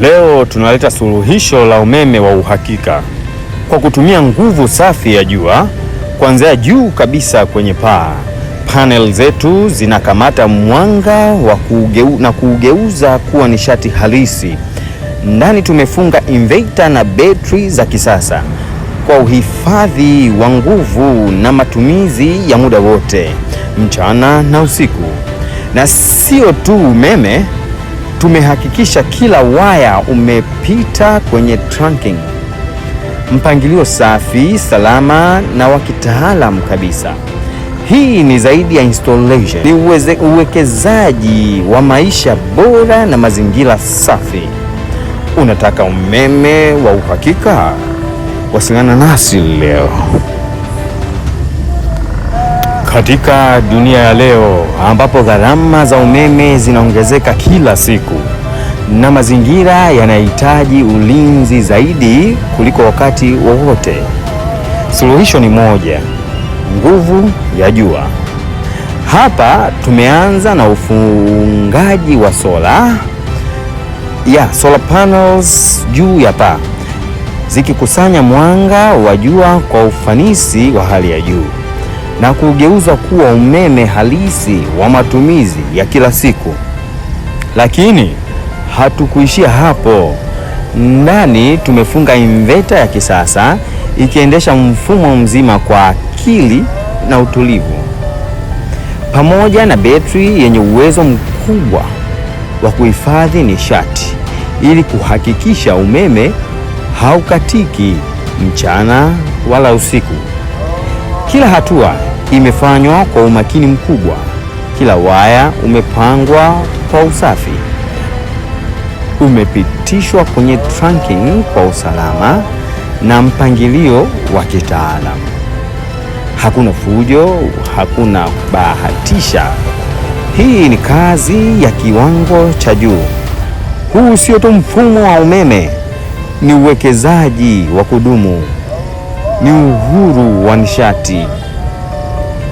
Leo tunaleta suluhisho la umeme wa uhakika kwa kutumia nguvu safi ya jua kuanzia juu kabisa kwenye paa. Panel zetu zinakamata mwanga wa na kuugeuza kuwa nishati halisi. Ndani tumefunga inverter na betri za kisasa kwa uhifadhi wa nguvu na matumizi ya muda wote, mchana na usiku. Na sio tu umeme, tumehakikisha kila waya umepita kwenye trunking, mpangilio safi, salama na wa kitaalamu kabisa. Hii ni zaidi ya installation, ni uwekezaji wa maisha bora na mazingira safi. Unataka umeme wa uhakika? Wasiliana nasi leo. Katika dunia ya leo ambapo gharama za umeme zinaongezeka kila siku na mazingira yanahitaji ulinzi zaidi kuliko wakati wowote, suluhisho ni moja: nguvu ya jua. Hapa tumeanza na ufungaji wa sola ya solar panels juu ya paa zikikusanya mwanga wa jua kwa ufanisi wa hali ya juu na kugeuzwa kuwa umeme halisi wa matumizi ya kila siku. Lakini hatukuishia hapo. Ndani tumefunga inverter ya kisasa ikiendesha mfumo mzima kwa akili na utulivu, pamoja na betri yenye uwezo mkubwa wa kuhifadhi nishati ili kuhakikisha umeme haukatiki mchana wala usiku. Kila hatua imefanywa kwa umakini mkubwa, kila waya umepangwa kwa usafi, umepitishwa kwenye trunking kwa usalama na mpangilio wa kitaalamu. Hakuna fujo, hakuna kubahatisha. Hii ni kazi ya kiwango cha juu. Huu sio tu mfumo wa umeme, ni uwekezaji wa kudumu, ni uhuru wa nishati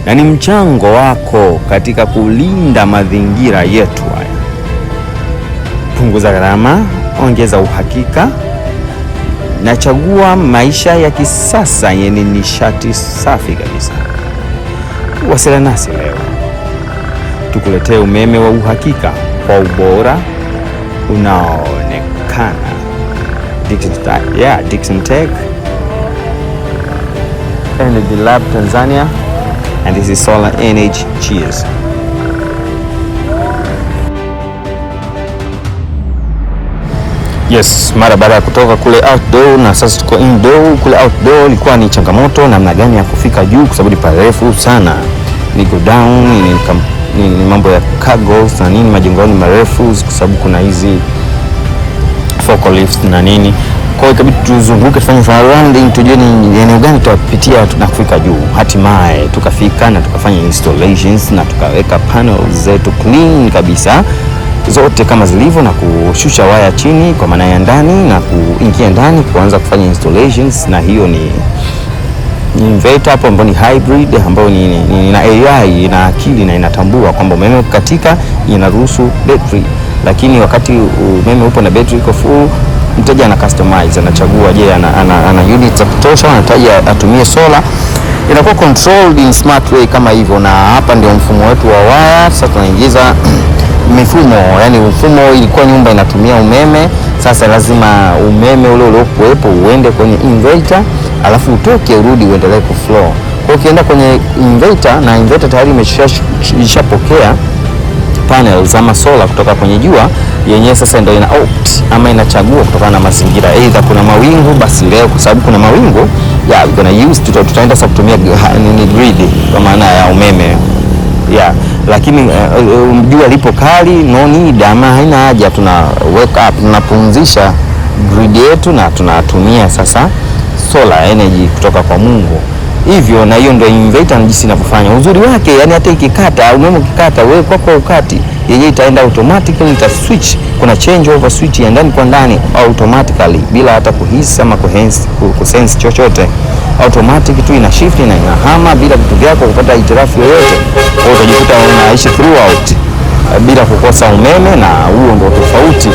na ni mchango wako katika kulinda mazingira yetu haya. Punguza gharama, ongeza uhakika na chagua maisha ya kisasa yenye nishati safi kabisa. Wasiliana nasi leo tukuletee umeme wa uhakika kwa ubora unaoonekana. Dickson Tech Energy Lab Tanzania, and this is Solar Energy. Cheers. Yes, mara baada ya kutoka kule outdoor na sasa tuko indoor. Kule outdoor ilikuwa ni changamoto namna gani ya kufika juu, kwa sababu ni parefu sana, ni go down, ni mambo ya cargo na nini, majengo ni marefu kwa sababu kuna hizi forklifts na nini. Kwa hiyo ikabidi tuzunguke, tufanye surrounding, tujue ni eneo gani tutapitia na kufika juu. Hatimaye tukafika na tukafanya installations na tukaweka panels zetu clean kabisa zote kama zilivyo, na kushusha waya chini kwa maana ya ndani na kuingia ndani kuanza kufanya installations, na hiyo ni inverter hapo ambayo ni hybrid ambayo ni na AI, ina akili na inatambua kwamba umeme katika inaruhusu battery, lakini wakati umeme upo na battery iko full, mteja ana customize, anachagua, je, ana units za kutosha, anahitaji atumie solar, inakuwa controlled in smart way kama hivyo. Na hapa ndio mfumo wetu wa waya. Sasa tunaingiza mifumo, yani mfumo ilikuwa nyumba inatumia umeme, sasa lazima umeme ule uliokuwepo uende kwenye inverter, alafu utoke urudi uendelee kuflow. Kwa hiyo ukienda kwenye inverter na inverter tayari imeshapokea panels ama solar kutoka kwenye jua yenyewe, sasa ndio ina opt ama inachagua kutokana na mazingira, either kuna mawingu, basi leo kwa sababu kuna mawingu yeah, we gonna use, tutaenda sasa kutumia nini grid kwa maana ya umeme yeah. Lakini jua lipo kali, no need ama haina haja, tuna wake up, tunapumzisha grid yetu na tunatumia sasa solar energy kutoka kwa Mungu hivyo. Na hiyo ndio inverter jinsi inavyofanya. Uzuri wake yani, hata ikikata umeme, ukikata wewe kwako ukati, yenyewe itaenda automatically, ita switch, kuna change over switch ya ndani kwa ndani automatically, bila hata kuhisi ama kusense chochote, automatic tu ina shift na inahama bila vitu vyako kupata hitilafu yoyote. Kwa hiyo utajikuta unaishi throughout bila kukosa umeme, na huo ndio tofauti.